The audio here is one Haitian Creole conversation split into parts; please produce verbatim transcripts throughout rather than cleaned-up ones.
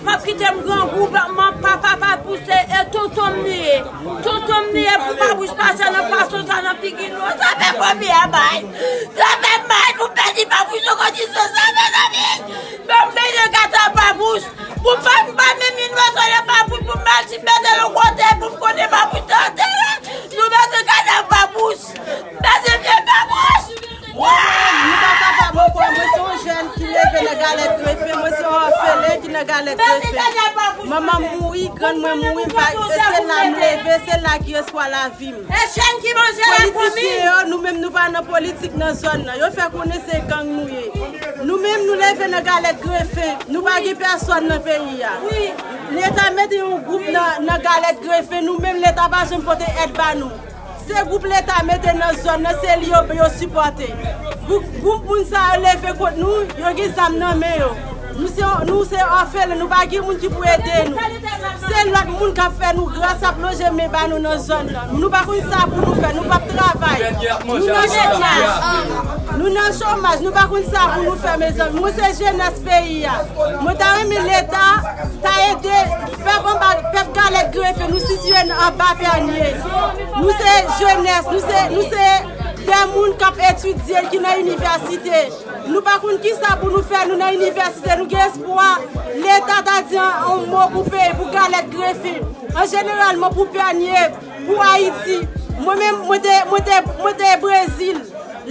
P ap kite m grangou, pa, pa, pa, pa pouse, e tonton m li ye. Tonton m li ye pou Papouch pase nan fason sa nan figi nou. Sa fè kòbè a bay. Sa fè mal pou pèdi Papouch nan kondisyon sa, mezanmi. Ban m peye gata Papouch. Pou m pa, m pa menm vin bezwen nan Papouch, pou m al ti mete yon kote, pou m konnen Papouch te antere. Nou bezwen gata Papouch. Bezwen vye Papouch. Nou pa kapab ankò. Mwen se yon jèn ki leve nan Galèt Grefen. Mwen se yon òfelen ki nan Galèt Grefen. Manman m mouri, grann mwen mouri, m pa, e se la m leve, se la ki espwa lavi m. Politisyen yo, nou menm nou pa nan politik nan zòn nan. Yo fè konnen se gang nou ye. Nou menm nou leve nan Galèt Grefen. Nou pa gen pèsòn nan peyi a. Leta mete yon gwoup nan, nan Galèt Grefen. Nou menm Leta pa janm pote èd ba nou. Se gwoup Leta mete nan zòn nan, se li yo, yo sipòte. Gwoup, gwoup moun sa yo leve kont nou, yo gen zam nan men yo. Nou se, nou se òfelen, nou pa gen moun ki pou ede nou. Se lòt moun k ap fè nou gras, ap lonje men ba nou nan zòn nan. Nou pa konn sa pou nou fè, nou p ap travay. Nou nan chomaj. Nou nan chomaj, nou pa konn sa pou nou fè, mezanmi. Mwen se jenès peyi a. Mwen ta renmen Leta ta ede pèp anba, pèp Galèt Grefen, nou sitiye anba Pènye. Nou se jenès, nou se, nou se de moun k ap etidye, ki nan inivèsite. Nou pa konn kisa pou nou fè, nou nan inivèsite, nou gen espwa Leta ta di yon, yon mo pou peyi, pou Galèt Grefen. An jeneralman pou Pènye, pou Ayiti. Mwen menm, mwen te, mwen te, mwen te Brezil.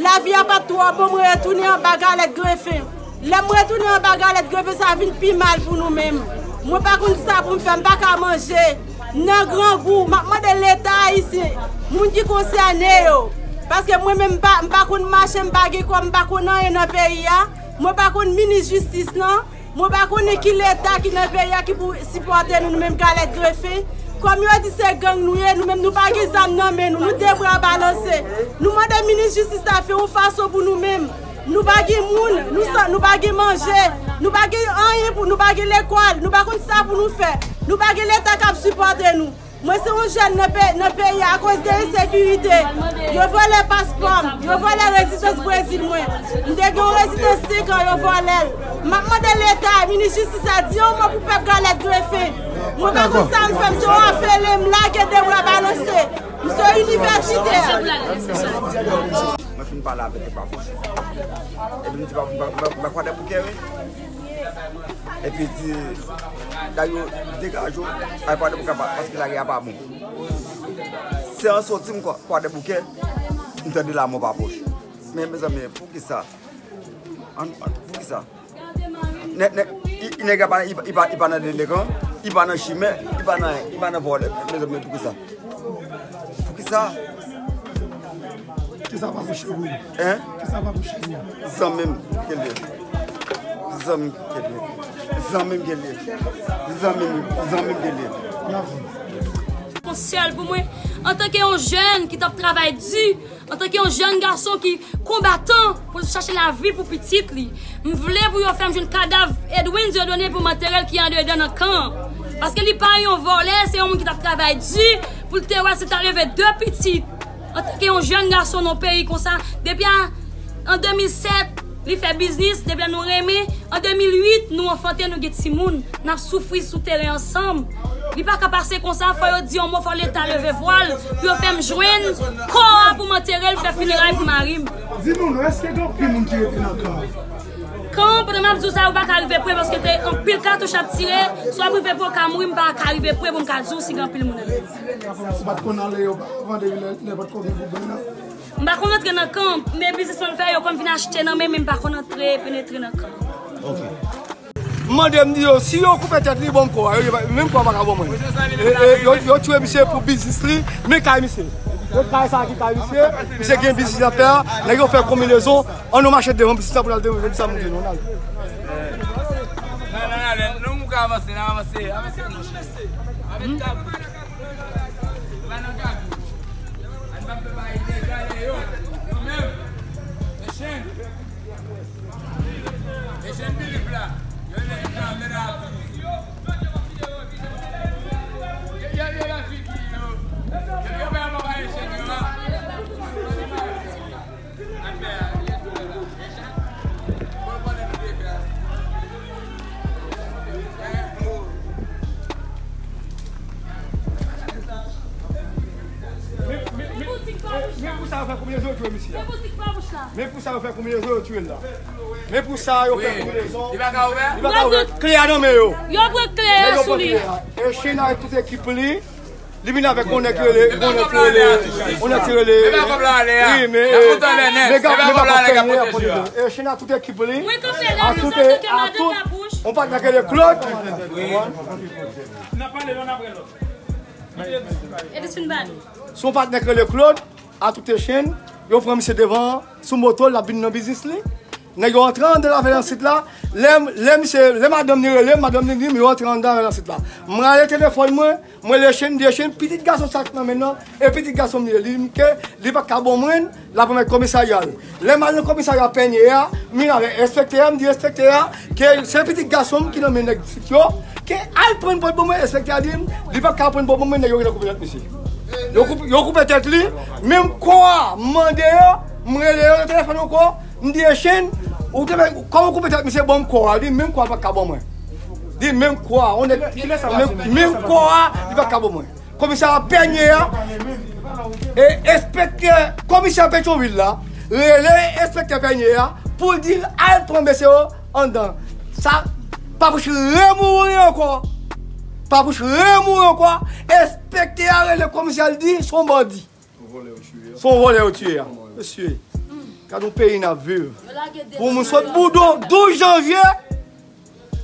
Lavi a pa t twò bon, mwen retounen anba Galèt Grefen. Lè m retounen anba Galèt Grefen, sa vin pi mal pou nou menm. Mwen pa konn sa pou m fè, m pa ka manje. Nan grangou, m ap mande Leta ayisyen, moun ki konsène yo. Paske mwen menm, m pa, m pa konn mache, m pa gen kòb, m pa konn anyen nan peyi a. Mwen pa konn minis jistis lan. Mwen pa konnen ki Leta ki nan peyi a ki pou sipòte nou, nou menm Galèt Grefen. Kòm yo di se gang nou ye, nou menm nou pa gen zam nan men nou, nou de bra balanse. Nou mande minis jistis la fè yon fason pou nou menm. Nou pa gen moun, nou san, nou pa gen manje, nou pa gen anyen pou, nou pa gen lekòl, nou pa konn sa pou nou fè. Nou pa gen Leta k ap sipòte nou. Mwen se yon jèn nan pe-, nan peyi a, akoz de ensekirite. Yo vòlè paspò m, yo vòlè rezidans Brezil mwen. M te gen yon rezidans senk an, yo vòlè l. M ap mande Leta, minis jistis la, di yon mo pou pèp Galèt Grefen. Mwen pa konn sa m fè, m se yon òfelen, m lage de bra balanse. M se yon inivèsitè. Mwen fin pale avèk Papouch. Epi m di Papouch, m pa, m pa, m pa Kwadèboukè, wi. Epi di, Dayo, degaje w, al Kwadèboukè pa, paske lari a pa bon. Se an soti m Kwa-, Kwadèboukè, m tande lanmò Papouch. Men, mezanmi, poukisa? An, an, poukisa? Nè-, nè-, i, i nèg la pa, i, i pa, i pa nan delenkan, i pa nan chimè, i pa nan, i pa nan vòlè. Mezanmi, poukisa? Poukisa? Kisa pa pou cheri? Hein? Kisa pa pou cheri? Zanmi m ke l ye. Zanmi m ke l ye. Zanmi m ke l ye. Zanmi m, zanmi m ke l ye. Yon sèl pou mwen, antanke yon jèn ki t ap travay di, antanke yon jèn gason ki konbatan pou l chache lavi pou pitit li, m vle pou yo fè m jwenn kadav Edwin Dieudonné pou m antere l ki andedan nan kan an. Paske li pa yon vòlè, se yon moun ki t ap travay di pou l te wè si l ta leve de pitit. Antanke yon jèn gason nan peyi konsa, depi a, an de mil sèt, li fè biznis, depi lè nou renmen, an de mil uit, nou anfante, nou gen timoun, n ap soufri sou teren ansanm. Li pa ka pase konsa, fò yo di yon mo, fò Leta leve vwa l, pou yo fè m jwenn kò a pou m antere l, fè fineray pou mari m. Di nou non, èske gen anpil moun ki rete nan kan an? Kan, pandan m ap di w sa, ou pa ka rive pre, paske te anpil katouch ap tire, si w ap rive pre, w ka mouri, m pa ka rive pre pou m ka di w si gen anpil moun andedan. Ou pa t konn ale yo, pa, depi lè, lè pa t ko gen pwoblèm nan? M pa konn antre nan kan, men biznis mwen fè yo konn vin achte nan men, men m pa konn antre, penetre nan kan. Ok. M mande, m di yo, si yo koupe tèt li, ban m kò a, yo, yo, menm kò a pa ka ban mwen. E, e, yo, yo tiye misye pou biznis li, men kay misye. Yo kay sa ki kay misye, misye gen biznis l ap fè a, nèg yo fè konbinezon, ann nou mache devan biznis la pou n al devan biznis la, monte nou, n al. Nan, nan, nan, nou ka avanse, n a avanse, avanse, monchè. Avèk tab. Ann pa fè bagay inegal yo, nou menm. Echèn. Echèn bilif la. Yo lè sa, men la. Yo, yo, yo, la figi, yo. Yo, yo, ba, ba, ba, echèn, yo, la. Atè a, li tou la. Echèn. Bon, bon, li te fè. Echèn. Fè konbinezon yo tchwe misye a. Men pou sa yo fè konbinezon yo tchwe l la. Men pou sa yo fè konbinezon. Li pa ka ouvè? Li pa ka ouvè. Kle a nan men yo. Yo pran kle a sou li. E Chena ak tout ekip li. Li vin avèk yon nèg ki rele, yon nèg ki rele, yon nèg ki rele. Wi, men, men gap, men gap ap fè. E Chena tout ekip li. A tout, a tout. Yon patnè ki rele Claude. Edison Bad. Se yon patnè ki rele Claude. A tout echenn, yo pran misye devan sou moto, l ap vin nan biznis li. Nèg yo antre anndan avè l nan sit la. Lè, lè misye, lè madanm li rele m, madanm li di m yo antre anndan avè l nan sit la. M rale telefòn mwen, mwen rele echenn, m di echenn, pitit gason sa k nan men nan, e pitit gason m li ye. Li di m ke li pa ka ban mwen l, l ap remèt komisarya l. Lè m al nan komisarya Pènye a, m vin avè enspektè a, m di enspektè a ke se pitit gason m ki nan men nèg sit yo, ke al pran pot ban mwen, enspektè a di m, li pa ka pran pot ban mwen, nèg yo gentan koupe tèt misye. Yo koupe, yo koupe tèt li, menm kò a, m mande yo, m rele yo nan telefòn ankò, m di echenn, ou te fè, kòman w koupe tèt misye, ban m kò a, li menm kò a pa ka ban mwen. Li menm kò a, on nèg, menm, menm kò a, li pa ka ban mwen. Komisè a Pènye a, e enspektè, komisè Petyonvil la, rele enspektè Pènye a pou l di l al pran mesye yo anndan. Sa, Papouch remouri ankò. Papouch remouri ankò. Enspektè a rele komisè a, l di se yon bandi. Se yon vòlè yo tiye a. Mesye, gad yon peyi n ap viv. Pou moun sot Boudon, douz janvye,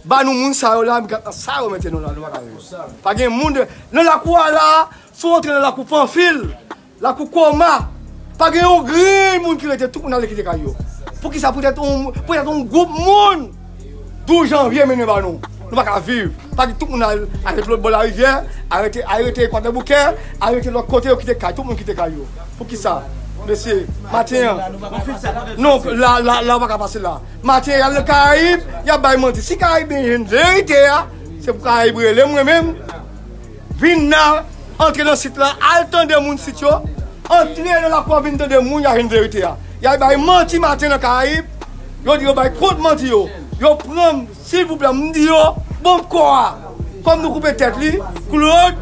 ba nou moun sa yo la, m gad nan sa yo mete nou la, nou pa ka viv. Pa gen moun de, nan lakou a la, si w antre nan lakou Panfil, lakou Koma, pa gen yon grenn moun ki rete, tout moun ale kite kay yo. Poukisa? Poutèt yon, poutèt yon gwoup moun, douz janvye mennen ba nou. Nou pa ka viv. Pa gen, tout moun al, al rete lòt bò larivyè, al rete, al rete Kwadèboukè, al rete lòt kote, yo kite kay, tout moun kite kay yo. Poukisa? Mesye, maten an. Non, la, la, la, w pa ka pase la. Maten, y al nan Karayib, y ap bay manti. Si Karayib gen jwenn verite a, se pou Karayib rele mwen menm. Vin nan, antre nan sit la, al tande moun sit yo. Antre nan lakou a, vin tande moun, y a jwenn verite a. Y al bay manti maten nan Karayib. Yo di yo bay kont manti yo. Yo pran m, silvouplè, m di yo, ban m kò a. Kòm nou koupe tèt li, Claude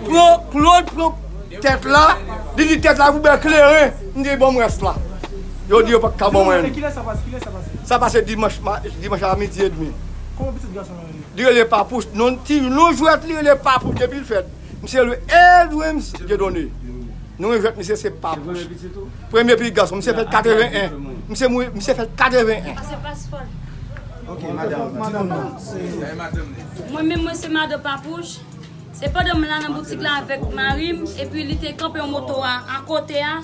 pran, Claude pran tèt la, li di tèt la pou bèl kleren, m di ban m rès la. Yo di yo pa t ka ban mwen. Kilè sa pase? Kilè sa pase? Sa pase dimanch, ma-, dimanch a midi edmi. Kòman pitit gason an rele? Li rele Papouch. Non, ti, non jwèt li rele Papouch depi l fèt. Misye rele Edwins Dieudonné. Non jwèt misye se Papouch. Premye pitit gason, misye fèt katreven en. Misye mouri, misye fèt katreven en. Ok, madanm, di nou non. Mwen menm, mwen se madan Papouch. Se pandan m la nan boutik la avèk mari m, epi li te kanpe yon moto a, akote a,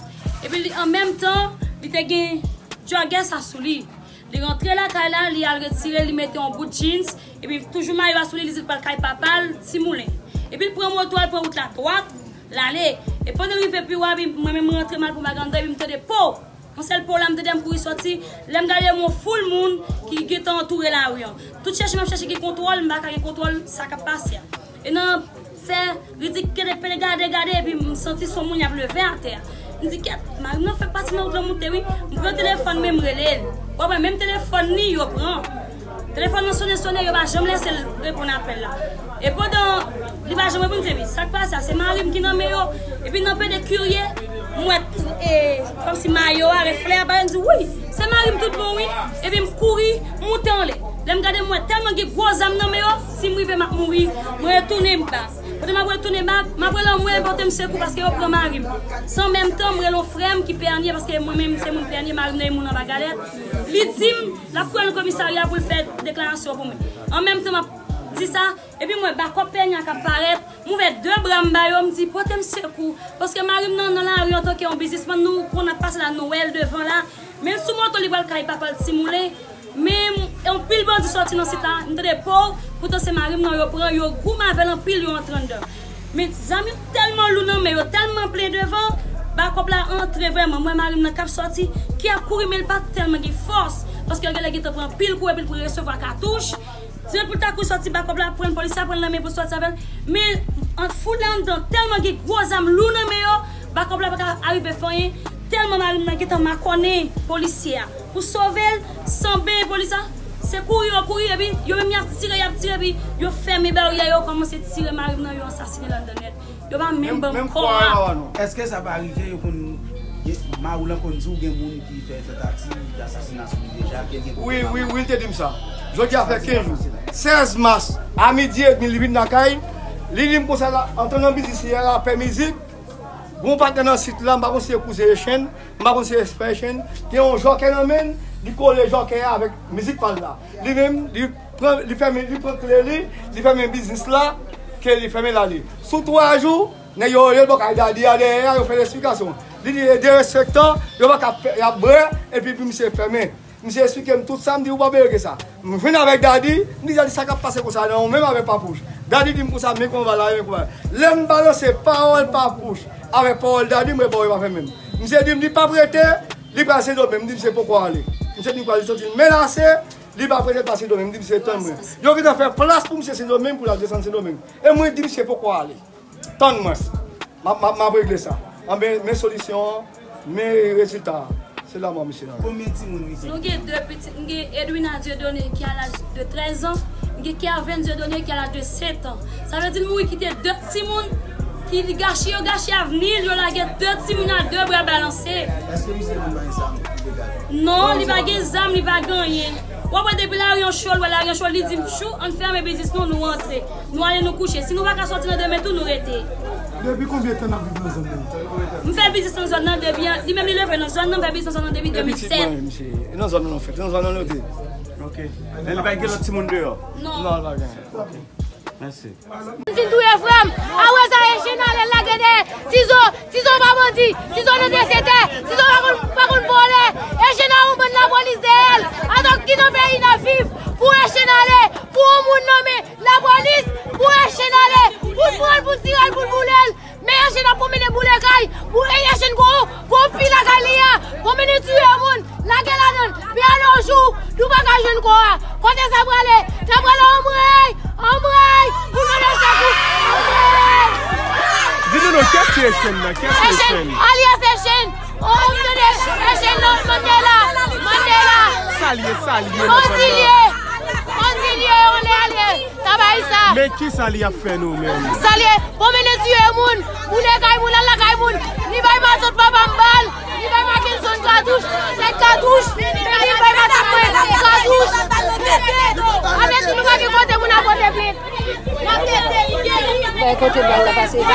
epi li, an menm tan, li te gen jògès la sou li. Li rantre lakay la, li al retire, li mete yon bout jeans, epi toujou mayo a sou li, li di l pral kay papa l, Ti Moulen. Epi l pran moto a, l pran wout la dwat, l ale. E pandan l rive pi wo a, epi mwen menm m rantre m al pran bagay anndan, epi m tande po! Yon sèl po la, m tande m kouri sòti. Lè m gade, yon foul moun ki gentan antoure lari an. Tout chèche m ap chèche gen kontwòl, m pa ka gen kontwòl sa k ap pase a. E nan fè ridikil, pede gade, gade, epi m santi son moun y ap leve atè a. M di, kèt, mari m nan fèk pati nan wout lan moute, wi. M pran telefòn, men m rele l. W ap wè, menm telefòn li, yo pran. Telefòn nan sonnen, sonnen, yo pa janm lese l reponn apèl la. E pandan li pa janm reponn, m di, epi sa k pase a, se mari m ki nan men yo. Epi nan pede kirye, m wè, e, kòmsi mayo a, reflè a, bagay, m di, wi, se mari m tout bon, wi. Epi m kouri, m moute anlè. Lè m gade, m wè tèlman gen gwo zam nan men yo, si m rive, m ap mouri. Mwen retounen m ba. Kote m ap retounen ba, m ap rele anmwe pote m sekou paske yo pran mari m. San menm tan, m rele yon frè m ki Pènye paske mwen menm se moun Pènye, mari m nan yon moun anba galèt. Li di m l ap kouri nan komisarya pou l fè deklarasyon pou mwen. An menm tan, m ap di sa, epi m wè bakòp Pènye a k ap parèt, m ouvè de bra m ba yo, m di, pote m sekou. Paske mari m nan, nan lari antanke yon biznismann, nou konn ap pase la, nou wè l devan la. Men l sou moto, li pral kay papa l Ti Moulen. Men anpil bandi sòti nan sit la, m tande po, poutan se mari m nan yo pran, yo goumen avè l anpil, yo antre anndan. Men zam yo tèlman lou nan men yo, tèlman plen devan, bakòp la antre vrèman. M wè mari m nan k ap sòti, ki ap kouri, men l pa tèlman gen fòs, paske l genlè gentan pran anpil kou, epi l pran resevwa katouch. Dirèk pou l ta kouri sòti, bakòp la pran l, polis la pran l nan men pou sòti avè l. Men ant foul la anndan, tèlman gen gwo zam lou nan men yo, bakòp la pa ka arive fè anyen, tèlman mari m nan gentan makònen polisye a. Pou sove l, sanble polis la, se kouri yo kouri, epi yo menm y ap tire, y ap tire, epi yo fèmen baryè yo, kòmanse tire mari m nan, yo asasinen l anndan nèt. Yo pa menm ban m kò a. Èske sa pa rive yo konn Mari w lan konn di w gen moun ki fè tantativ dasasina sou li deja, ke l gen pwoblèm. Wi, wi, wi, l te di m sa. Jodi a fè kenz jou. Sèz mas, a midi edmi, li vin lakay. Li di m konsa, la, antre nan biznis li a, l ap fè mizik. Gon patnè nan sit la, m pa konn si se kouzen Echenn, m pa konn si se frè Echenn. Gen yon jòkè nan men l, li kole jòkè a avèk mizik pa l la. Li menm, li pran, li fèmen, li pran kle li, li fèmen biznis la, ke li fèmen l ale. Sou twa jou, nèg yo rele l bò kay Daddy a dèyè a, yo fè l esplikasyon. Li di, e derespektan, yo pa ka fè, y ap bwè, epi pou misye fèmen. Misye esplike m tout sa, m di, ou pa bezwen gen sa. M jwenn avèk Daddy, m di, Daddy, sa k ap pase konsa, non, ou menm avèk Papouch. Daddy di m konsa, men konba la, men konba la. Lè m balanse pawòl Papouch avèk pawòl Daddy, m wè bò yo pa fèmen m. Misye di m, li p ap rete, li pral Sendomeng. M di, misye poko ale. Misye di m kwa, li santi l menase, li p ap rete pa Sendomeng. M di, misye tann mwen. Yo gentan fè plas pou misye Sendomeng, pou l al desann Sendomeng. E mwen di misye poko ale. Tann mwen. M ap, m ap, m ap regle sa. Anben, men solisyon an, men rezilta a. Se lanmò misye nan. Konbyen timoun misye? Nou gen de pitit. M gen Edwina Dieudonné ki a laj de trèz an. M gen Kerven Dieudonné ki a laj de sèt an. Sa vle di l mouri kite de timoun ki li gache, yo gache avni l, yo lage de timoun a de bra balanse. Èske misye menm pa gen zam? Non, li pa gen zam, li pa gen anyen. W ap wè depi lari an cho, l wè lari an cho, li di m, "Chou, ann fèmen biznis nou, nou antre." Nou ale nou kouche. Si nou pa ka sòti nan demen tou, nou rete. Depi konbyen tan n ap viv nan zòn nan? M fè biznis nan zòn nan depi, li menm li leve nan zòn nan, m fè biznis nan zòn nan depi de mil sèt. Depi pitit mwen, misye. E nan zòn nan nou fèt, e nan zòn nan nou te. Ok. Men li pa gen lòt timoun deyò? Non. Non, li pa gen. Mèsi. Moun fin touye frè m. Apre sa, Echenn ale lage dèyè. Tizo, Tizo pa bandi. Tizo nan desètè. Tizo pa konn, pa konn vòlè. Echenn a yon bann lapolis dèyè l. Atò ki nan peyi n ap viv? Pou Echenn ale, pou yon moun nonmen lapolis, pou Echenn ale, pou l pran l, pou l tire l, pou l boule l. Men Echenn ap pwomennen boule kay, pou Echenn gwo, gwo pi lakay li a, pwomennen tiye moun, lage ladan l. Pi ale yon jou, nou pa ka jwenn kò a. Kote sa prale? Sa prale anmwey, anmwey, pou nou nan sekou, anmwey. Di nou non, kiyès se Echenn nan? Kiyès se Echenn, Echenn? Alyas Echenn. Oh, m tande Echenn nan, Mandela, Mandela. Sa l ye, sa l ye nan zòn nan? Bandi l ye, bandi l ye, on est alliés. Sa bay sa. Men ki sa li ap fè nou menm? Sa li ye, pwomennen tiye moun, boule kay moun, al lakay moun. Li bay matant papa m bal, li bay Mackenson katouch, sèt katouch, epi li bay matant mwen katouch. Apre tou, nou pa gen kote pou n al pote plent. Bay kote bal la pase, epi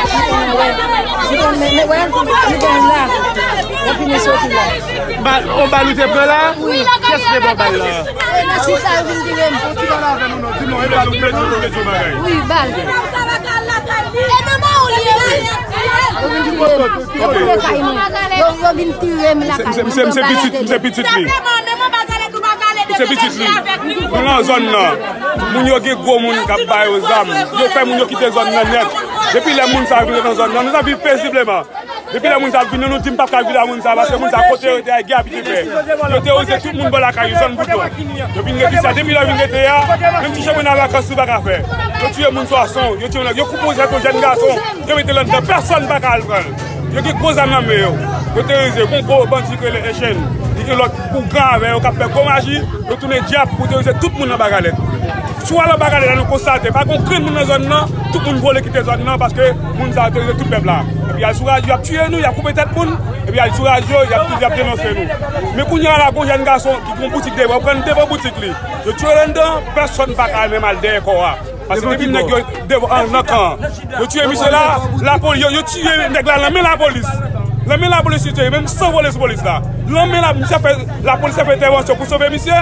nou wè, nou konn men, men wè, nou konn la, epi nou soti la. Bal, on bal ou te pran la? Wi. Kiyès te pran bal la? E nan sit la yo vin tire m. Fò ti pale avè nou non, di non, e bal ou pran? Wi, bal. E nan men w li ye, wi. Yo vin tire m. Yo, yo vin tire m lakay mwen. Misye, misye pitit, misye pitit li. Se pitit li. Nou nan zòn nan. Moun yo gen gwo moun k ap ba yo zam. Yo fè moun yo kite zòn nan nèt. Depi lè moun sa yo vin nan zòn nan, nou ap viv pezibleman. Depi lè moun sa ap vini, nou di m p ap ka viv la moun sa, paske moun sa kote yo rete a, gen abitye fè. Yo terorize tout moun bò lakay yo, zòn Boudon. Yo vin rete sa, depi lè yo vin rete a, menm ti chemen nan vakans nou pa ka fè. Yo tiye moun swason, yo tiye moun, yo koupe yon jèn gason, yo mete l anndan, pèsonn pa ka al pran l. Yo gen gwo zam nan men yo. Yo terorize, gon gwo bandi ki rele Echenn. Li gen lòt ougan avè yo k ap fè gwo maji, yo tounen dyab pou terorize tout moun nan Bagalèt. Si w al nan Bagalèt la, nou konstate, pa gen grenn moun nan zòn nan, tout moun vole kite zòn nan paske moun sa yo terorize tout pèp la. Epi y al sou radyo, y ap tiye nou, y ap koupe tèt moun, epi y al sou radyo, y ap, y ap denonse nou. Men kounye a la, gon jèn gason ki gen yon boutik devan, yo pran l devan boutik li. Yo tiye l anndan, pèsonn pa ka menm al dèyè kò a. Paske depi nèg yo devan, an, nan kan an, yo tiye misye la, lapoli-, yo, yo tiye nèg la nan men lapolis. Nan men lapolis yo tiye, menm san vole sou polis la. Nan men la, misye fè, lapolis fè entèvansyon pou sove misye.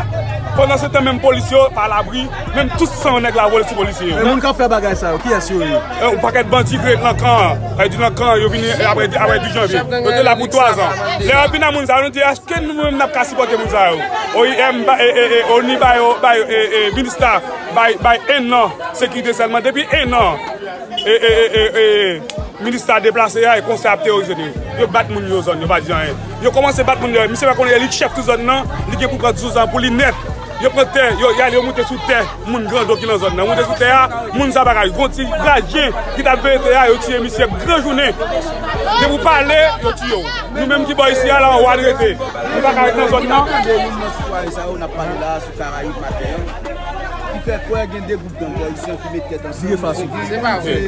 Pandan se tan, menm polis yo pa labri, menm tout san nèg la vole sou polisye yo. Men moun k ap fè bagay sa yo, kiyès yo ye? E, yon pakèt bandi ki ret nan kan an. Sa vle di nan kan an, yo vini apre, apre dis janvye. Yo te la pou twa zan. Lè y ap vin a moun sa yo, nou di, èske nou menm n ap ka sipòte moun sa yo? O I M ba, e, e, e, ONI ba yo, ba yo, e, e, MINUSTAH bay, bay en an sekirite sèlman. Depi en an, e, e, e, e, e, MINUSTAH deplase a e konsa y ap terorize nou. Yo bat moun yo zòn, yo pa di anyen. Yo kòmanse bat moun yo. Misye pa konnen li chèf tout zòn nan, li gen pou pran douz an pou li nèt. Yo pran tè, yo, y ale, yo moute sou tè moun grando ki nan zòn nan. Moute sou tè a, moun sa pa ka viv. Gon ti gradyen ki t ap veye tè a, yo tiye misye gran jounen. Depi w pale, yo tiye w. Nou menm ki bò isi a la, w al rete. Nou pa ka ret nan zòn nan. Tande youn nan sitwayen sa yo, n ap pale la sou Karayib maten an, ki fè kwè gen de gwoup gang Pòyisyen ki met tèt ansanm. Se pa vre.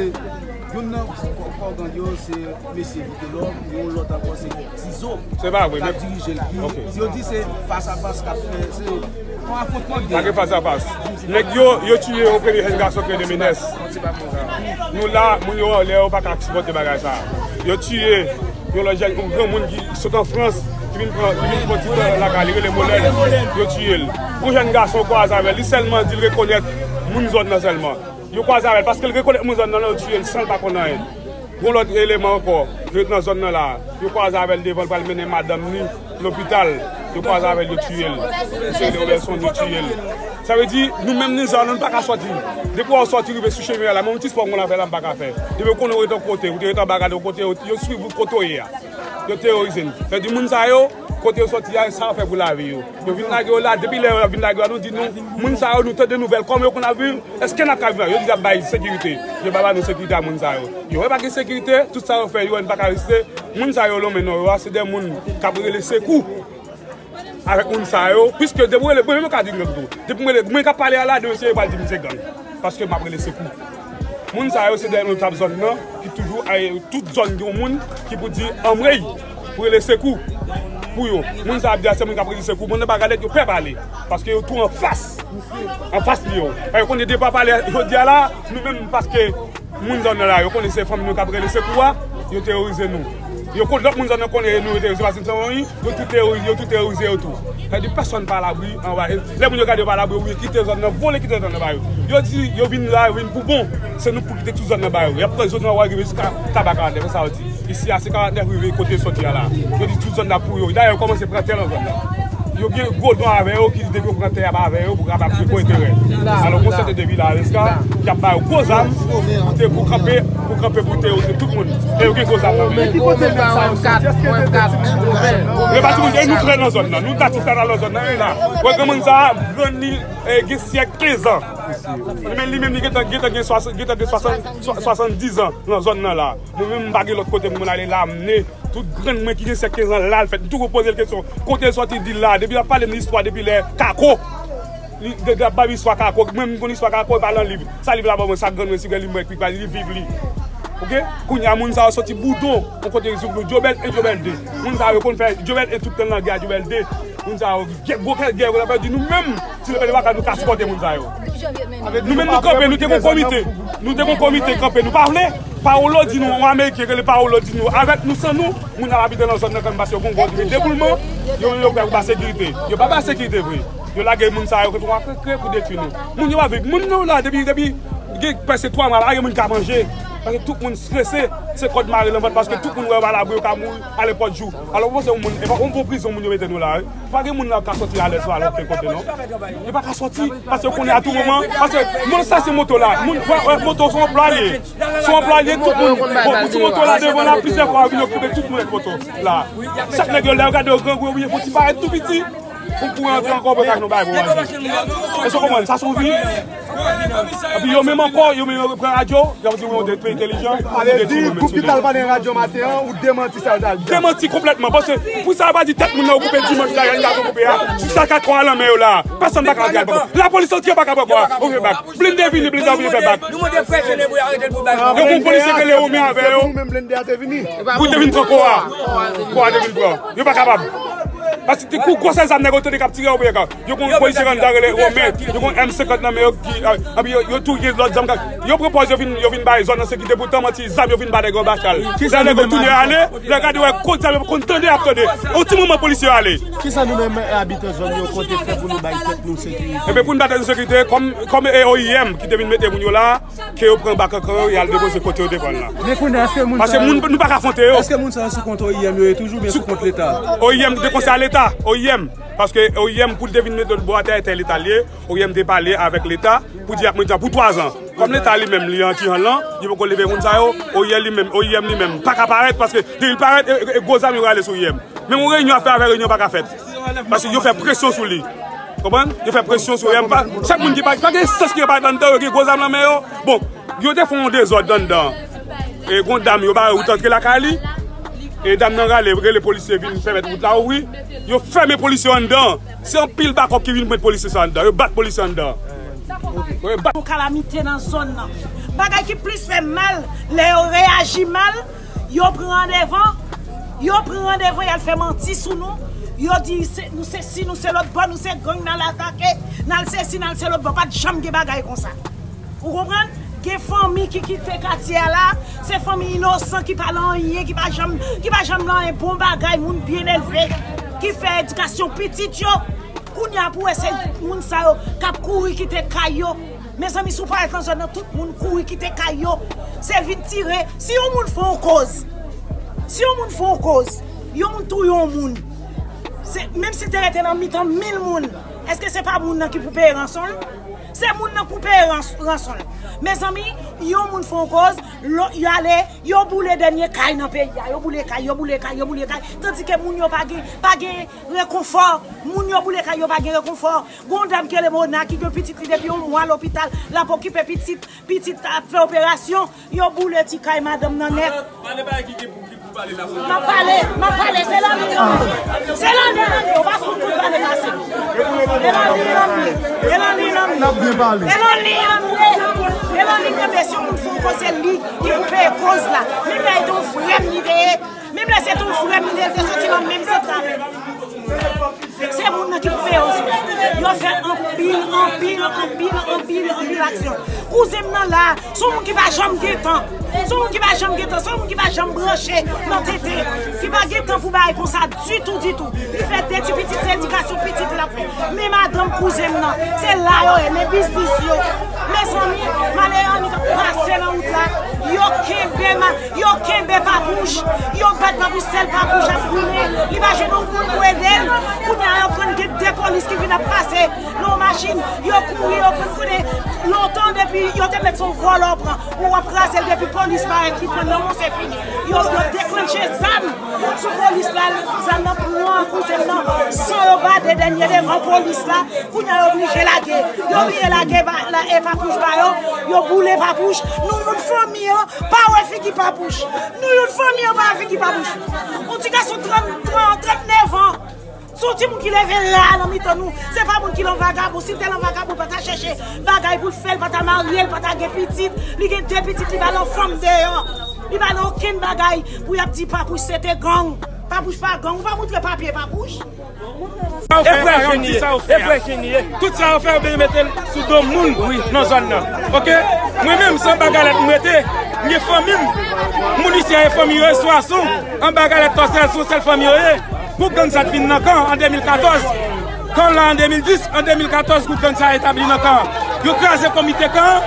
Youn nan kò, kò gang yo se mesye Vitelòm, yon lòt ankò se Tizo. Se pa vre, k ap men dirije l. Ki, ok, yo di se fas a fas k ap fè, se yon afwontman gen. Pa gen fas a fas. Nèg yo, yo tiye yon premye jèn gason ki rele Menès. Nou la, moun yo anlè, yo pa ka sipòte bagay sa. Yo tiye yon lòt jèn, yon granmoun ki sot an Frans, ki vin pran, ki vin pran ti tan lakay li, rele Molèn, yo tiye l. Yon jèn gason kwaze avè l, li sèlman di l rekonèt moun zòn nan sèlman. Yo kwaze avè l, paske l rekonèt moun zòn nan, yo tiye l san l pa konn anyen. Gon lòt eleman ankò, yo ret nan zòn nan la, yo kwaze avè l devan l pral mennen madanm ni lopital, yo kwaze avè l, yo tiye l. Misye rele Robertson, yo tiye l. Sa vle di, nou menm nizan, nou pa ka sòti. Depi w sòti rive sou chemen an la, menm yon ti spò moun ap fè la, m pa ka fè. Depi w konnen w ret yon kote, ou te ret anba gade yon kote, yo, yo swiv ou kote w ye a. Yo teworize n. Sa vle di, moun sa yo, kote yo sòti a, sa yo fè pou lavi yo. Yo vin lage yo la, depi lè yo vin lage yo la, nou di nou, moun sa yo, nou tande nouvèl, kòman yo konn ap viv, èske n ap ka viv la? Yo di y ap bay sekirite. Yo pa ba nou sekirite a moun sa yo. Yo wè pa gen sekirite, tout sa yo fè, yo wè n pa ka reziste. Moun sa yo lonmen non yo a, se de moun k ap rele sekou avèk moun sa yo, piske depi w rele, mwen menm yo ka di l tou. Depi mwen rele, mwen k ap pale a la, demen se yo pral di m se gang. Paske m ap rele sekou. Moun sa yo se de notab zòn nan, ki toujou, ay, tout zòn gen yon moun ki pou di anmwey, pou rele sekou pou yo. Moun sa ap di a se moun k ap rele sekou. Moun nan pa gadèt, yo pè pale. Paske yo tou anfas. Anfas li yo. Yo konnen depi w ap pale jodi a la, nou menm paske moun zòn nan la, yo konnen se fanmi nou k ap rele sekou a, yo teworize nou. Yo konn lòt moun zòn nan konnen nou, yo teworize, paske nou se fanmi, yo tou teworize, yo tou teworize yo tou. Sa vle di pèsòn pa alabri anba. Lè moun yo gade yo pa alabri, yo oblije kite zòn nan, vole kite zòn nan ba yo. Yo di yo vin la, yo vin pou bon. Se nou pou kite tout zòn nan ba yo. Y ap pran zòn nan, w a rive jiska Taba karantnèf, sa yo di. Isi a se karantnèf rive kote sòti a la. Yo di tout zòn nan pou yo. Dayè, yo kòmanse pran tè nan zòn nan. Yo gen gwo don avè yo ki di depi yo pran tè a ba avè yo pou kapab gen gwo enterè. Alò, gon sèten depi la jiska, y ap ba yo gwo zam pou te, pou kanpe, pou kanpe pou te, pou tout moun. E yo gen gwo zam nan men yo. Ki kote nèg sa yo soti? Èske yo te timoun? E pa timoun, e nou trè nan zòn nan. Nou ta ti sa nan zòn nan, e la. Wè granmoun sa a, grann li, e, gen syèk kenz an. Li menm, li menm, li gentan, gentan gen swasann, gentan gen swasann, swa-, swasanndis an nan zòn nan la. Mwen menm, m pa gen lòt kote pou mwen ale la, m ne. Tout grann mwen ki gen syèk kenz an la, l fèt. M toujou poze l kesyon. Kote l sòti, di l la. Depi l ap pale m istwa depi lè Kako. Li, de, de, ap ba m istwa Kako. Mwen, m konn istwa Kako, e pa nan liv. Sa liv la ban mwen, sa grann mwen, si grann li mwen, eksplik li, li viv li. Oke? Kounye a, moun sa yo sòti Boudon. Yon kote sou Djobèl en, Djobèl de. Moun sa yo konn fè Djobèl en tout tan nan gè a Djobèl de. Moun sa yo, gè, gwo kè, gè, yo la fè di nou menm. Ti lepè de baka nou ka sipòte moun sa yo. Nou menm nou kanpe, nou te gon komite. Nou te gon komite kanpe, nou pa vle. Paolo di nou, yon Ameriken rele Paolo di nou, avèk nou, san nou, moun ap abite nan zòn nan kanmenm, paske yo gon gwo deboulman, yo, yo pè pou ba sekirite. Yo pa ba sekirite vre. Yo lage moun sa yo kote w a kre, kre pou detwi nou. Moun yo pa viv. Moun nou la, depi, depi gen prèske twa mwa, pa gen moun ka manje. Paske tout moun strese, se kòd mare nan vant, paske tout moun wè yo pa labri, yo ka mouri a nenpòt jou. Alò, ou panse yon moun, e pa yon bon prizon moun yo mete nou la, wi. Pa gen moun nan ka sòti alèz sou alèz okenn kote, non. Yo pa ka sòti, paske yo konnen a tou moman, paske moun sa se moto la, moun, wè, wè, moto se yon anplwaye, se yon anplwaye tout moun, bon, moun sou moto la devan la, plizyè fwa yo vin okipe tout moun ak moto la. Chak nèg yo lè yo gade yo grangou, yo oblije fè yon ti parèt tou piti, pou, pou antre ankò, pou yo ka jwenn yon bagay pou manje. Èske w konprann? Sa se yon vi. Epi yo menm ankò, yo menm yo pran radyo, y ap di, wi, yo te pi entèlijan. Sa vle di, gwoup ki t al pale nan radyo maten an, ou demanti sa yo t al di a? Demanti konplètman, paske pou sa yo pa di tèt moun nan yo koupe dimanch la, y a yon gason koupe a, jiska kat kò a nan men yo la. Pèsonn pa ka di al poko. Lapolis sòti, yo pa ka pran kò a, yo fè bak. Blende vini, blende a vini fè bak. Nou mande frè Jenè pou yo arete l pou bal. Yo gon polisye ki rele Omen avè yo. Pou te vin pran kò a. Kò a te vin pran. Yo pa kapab. Paske te kou gwosè zam nèg yo tande k ap tire yo peye ka. Yo gon polisye anndan rele Romen, yo gon M senkant nan men yo ki, a, anpi yo, yo tou gen lòt zam ka, yo pran pòz yo vin, yo vin bay zòn nan sekirite, poutan manti zam yo vin ba nèg yo anba chal. Lè nèg yo tounen ale, lè gade wè kot zam yo konn tande y ap tande. Yon ti moman polisye yo ale. Kisa nou menm abitan zòn yo konte fè pou nou bay tèt nou sekirite? Ebyen pou n bay tèt nou sekirite, kòm, kòm e O I M ki te vin mete moun yo la, ke yo pran bak an kan yo, y al depoze kote yo te pran la. Men kounye a, èske moun sa yo, paske moun, nou pa ka afwonte yo. Èske moun sa yo sou kont O I M yo ye toujou oubyen sou kont Leta? O I M te konsèy a Leta, O I M. Paske O I M pou l te vin mete lòt bò a tè, tè Leta l ye, O I M te pale avèk Leta pou di y ap mete pou twa zan. Kòm Leta li menm li an ti jan lan, yo poko leve moun sa yo, O I M li menm, O I M li menm pa ka parèt paske depi l parèt, e, e, e gwo zam yo rale sou O I M. Menm yon reyinyon ap fè avè reyinyon pa ka fèt. Paske yo fè presyon sou li. Konprann? Yo fè presyon sou li. Pa, chak moun ki pa, pa gen sans ki yo pa anndan, yo gen gwo zam nan men yo. Bon, yo te fè yon dezòd anndan. E gon dam yo ba wout antre lakay li. E dam nan rale, rele polisye vin pèmèt wout la ouvri. Yo fèmen polisye anndan. Se anpil bakòp ki vin met polisye sa anndan. Yo bat polisye anndan. Yo bat. Yon kalamite nan zòn nan. Bagay ki plis fè m mal, lè yo reyaji mal, yo pran devan, yo pran devan, y al fè manti sou nou, yo di se, nou se si, nou se lòt bò, nou se gang, n al atake, n al se si, n al se lòt bò, pa t janm gen bagay konsa. Ou konprann? Gen fanmi ki kite katye a la, se fanmi inosan ki pa lan anyen, ki pa janm, ki pa janm lan anyen bon bagay, moun byen elve, ki fè edikasyon pitit yo. Kounye a pou wè se moun sa yo k ap kouri kite kay yo. Mezanmi, si w parèt nan zòn nan, tout moun kouri kite kay yo. Se vin tire. Si yon moun fè yon koz, si yon moun fè yon koz, yon moun touye yon moun, se, menm si l te rete nan mitan mil moun, èske se pa moun nan ki pou peye ranson l? Se moun nan pou peye rans-, ranson l. Mezanmi, yon moun fè yon koz, lò, y ale, yo boule dènye kay nan peyi a. Yo boule kay, yo boule kay, yo boule kay. Tandike moun yo pa gen, pa gen rekonfò. Moun yo boule kay yo pa gen rekonfò. Gon dam ki rele Mona ki gen pitit li depi yon mwa lopital, l ap okipe pitit, pitit ap fè operasyon, yo boule ti kay madanm nan nèt. Pale, pale bagay ki gen pou, ki pou pale la. M ap pale, m ap pale, se Lanlin an. Se Lanlin an, yo pa fout tout pale pase. E Lanlin an ye. E Lanlin an ye. N ap byen pale. E Lanlin an ye. E Lanlin kenbe si yon moun fè yon koze li ki pou peye koz la. Menm lè e te yon frè m li te ye. Menm lè se te yon frè m li te ye, te soti nan menm sant la menm. Se moun nan ki pou peye yo. Yo fè anpil, anpil, anpil, anpil, anpil aksyon. Kouzen m nan la, se yon moun ki pa janm gen tan. Se yon moun ki pa janm gen tan, se yon moun ki pa janm branche nan tete. Ki pa gen tan pou bagay konsa ditou, ditou. Li fè de ti pitit, se edikasyon pitit l ap fè. Men madanm kouzen m nan, se la yo ye, men biznis yo. Mezanmi, malere annik ap pase nan wout la. Yo kenbe ma-, yo kenbe Papouch. Yo bat Papouch, sèl Papouch ap goumen. Li pa jwenn yon moun pou ede l. Kounye a, yo pran gen de polis ki vin ap pase nan yon machin. Yo kouri, yo pran konnen lontan depi yo te mèt se yon vòlò pran. Ou w ap kraze l depi polis parèt li pran nan men w, se fini. Yo, yo deklanche zam sou polis la, zam nan pran kouzen m nan, san yo bade dènye devan polis la. Kounye a yo oblije lage. Yo oblije lage ba, la, e Papouch ba yo. Yo boule Papouch. Nou youn fanmi an pa wè figi Papouch. Nou youn fanmi an pa wè figi Papouch. Yon ti gason trant, trant, trannèf an. Se yon timoun ki leve la nan mitan nou. Se pa moun ki lan vagabon. Si l te lan vagabon, l pa ta chèche bagay pou l fè, l pa ta marye, l pa ta gen pitit. Li gen de pitit, li pa lan fanm deyò. Li pa lan okenn bagay pou y ap di Papouch se te gang. Papouch pa gang. Ou pa montre papye Papouch? Sa w fè a, Randy, sa w fè a. Tout sa yo fè, yo benyen mete l sou do moun nan zòn nan. Oke? Mwen menm, se anba galèt m rete. M gen fanmi m. Moun isi a, e fanmi yo, e Swason. Anba galèt Tòsèl, se yon sèl fanmi yo ye. Gwoup gang sa t vin nan kan an de mil katòz. Kan la an de mil dis, an de mil katòz, gwoup gang sa etabli nan kan an. Yo kraze komite kan an.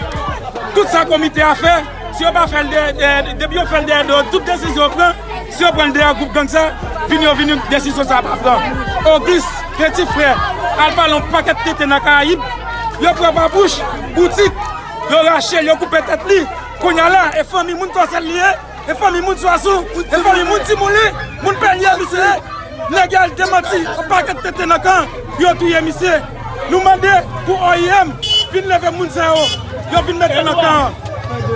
Tout sa komite a fè, si yo pa fè l dèyè, dèyè, depi yo fè l dèyè do, tout desizyon yo pran, si yo pran l dèyè gwoup gang sa, vini yo vini, desizyon sa pa pran. Ogis, Petit Frè, al pale yon pakèt tenten nan Karayib, yo pran Papouch, boutik, yo rache l, yo koupe tèt li. Kounye a la, e fanmi moun Tòsèl li ye, e fanmi moun Swason, e fanmi moun timoun li, moun Pènyèl misye ye. Nèg yo al demanti yon pakèt tenten nan kan an, yo touye misye. Nou mande pou O I M vin leve moun sa yo, yo vin mete nan kan an.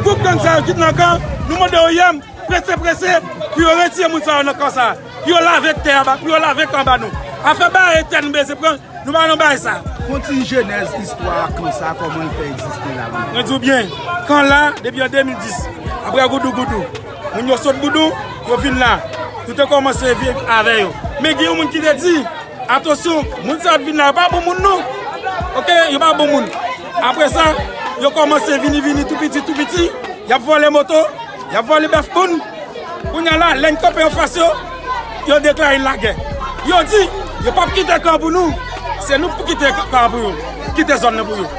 Gwoup gang sa yo ki t nan kan an, nou mande O I M prese, prese pou yo retire moun sa yo nan kan sa. Pou yo lave tè a ba, pou yo lave kan ba nou. Afè bagay tè nou bezwen pran, nou pa nan bagay sa. Fè yon ti jenèz istwa kan sa, kòman l fè egziste la menm. Mwen di w byen, kan la, depi an de mil dis, apre Goudougoudou, moun yo sot Goudou, yo vin la. Nou te kòmanse viv avè yo. Men gen yon moun ki te di, atansyon, moun sa yo t vin la, yo pa bon moun non. Oke, yo pa bon moun. Apre sa, yo kòmanse vini, vini tou piti, tou piti. Y ap vòlè moto, y ap vòlè bèf moun. Kounye a la, lè n kanpe anfas yo, yo deklare n lagè. Yo di, yo p ap kite kan pou nou. Se nou k pou kite kan pou yo. Kite zòn nan pou yo.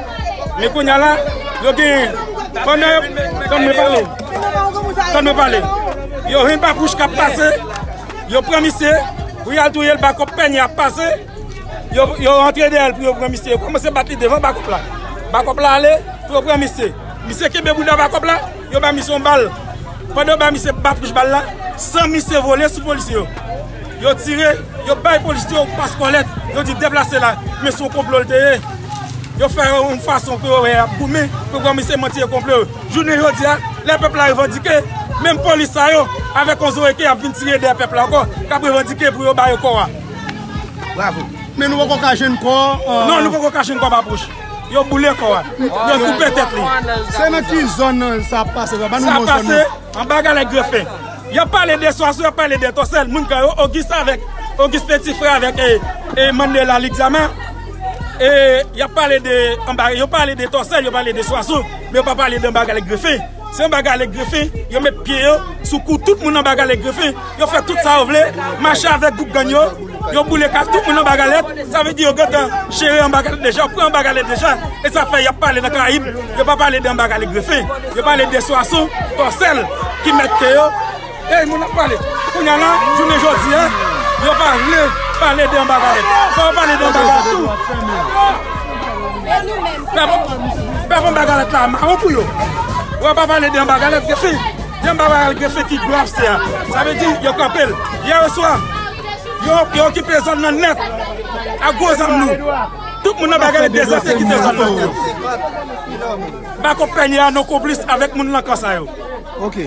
Men kounye a la, yo gen, pandan yo, tann mwen pale. Tann mwen pale. Yo jwenn Papouch k ap pase, yo pran misye, pou y al touye l, bakòp Pènyèl ap pase. Yo, yo rantre dèyè l pou yo pran misye. Yo kòmanse bat li devan bakòp la. Bakòp la ale pou yo pran misye. Misye kenbe bouda bakòp la, yo ba misye yon bal. Pandan yo ba misye Papouch bal la, san misye vole sou polisye yo. Yo tire, yo bay polisye yo paskòlèt. Yo di deplase la, men se yon konplo l te ye. Yo fè yon fason pou yo wè y ap goumen, pou pran misye manti e konplo yo. Jounen jodi a, lè pèp la revandike, menm polis sa yo, avèk yon zorèke, y ap vin tire dèyè pèp la ankò, k ap revandike pou yo ba yo kò a. Bravo. Men nou poko ka jwenn kò, euh, non, nou poko ka jwenn kò Papouch. Yo boule kò a. Yo koupe tèt li. Se nan ki zòn sa ap pase? Sa pase anba Galèt Grefen. Y ap pale de Swaso, y ap pale de Tòsèl. Moun Gran yo, Ogis avèk Ogis, peti frè avèk e, e Mandela Ligzama. E y ap pale de anba, yo pale de Tòsèl, yo pale de Swaso, men yo pa pale de anba Galèt Grefen. Se anba Galèt Grefen, yo met pye yo sou kou tout moun anba Galèt Grefen. Yo fè tout sa yo vle, mache avèk gwoup gang yo. Yo boule kay tout moun anba Galèt. Sa vle di yo gentan chere anba Galèt deja, yo pran anba Galèt deja. E sa fè y ap pale nan Karayib, yo pa pale de anba Galèt Grefen. Yo pale de Swaso, Tòsèl ki met ke yo. Ey, moun ap pale. Kounye a la, jounen jodi a, yo pa vle pale de anba Galèt. Fò yo pale de anba Galèt tou. Pèp, pèp anba Galèt la mawon pou yo. Yo pa pale de anba Galèt Grefen. De anba Galèt Grefen ki dwe ap se a. Sa vle di, yo kanpe l. Yè oswa, yo, yo okipe zòn nan nèt. Ak gwo zam lou. Tout moun anba Galèt dezòte kite zòn nan pou yo. Bako Pènye a non konplis avèk moun Lankan sa yo. Ok.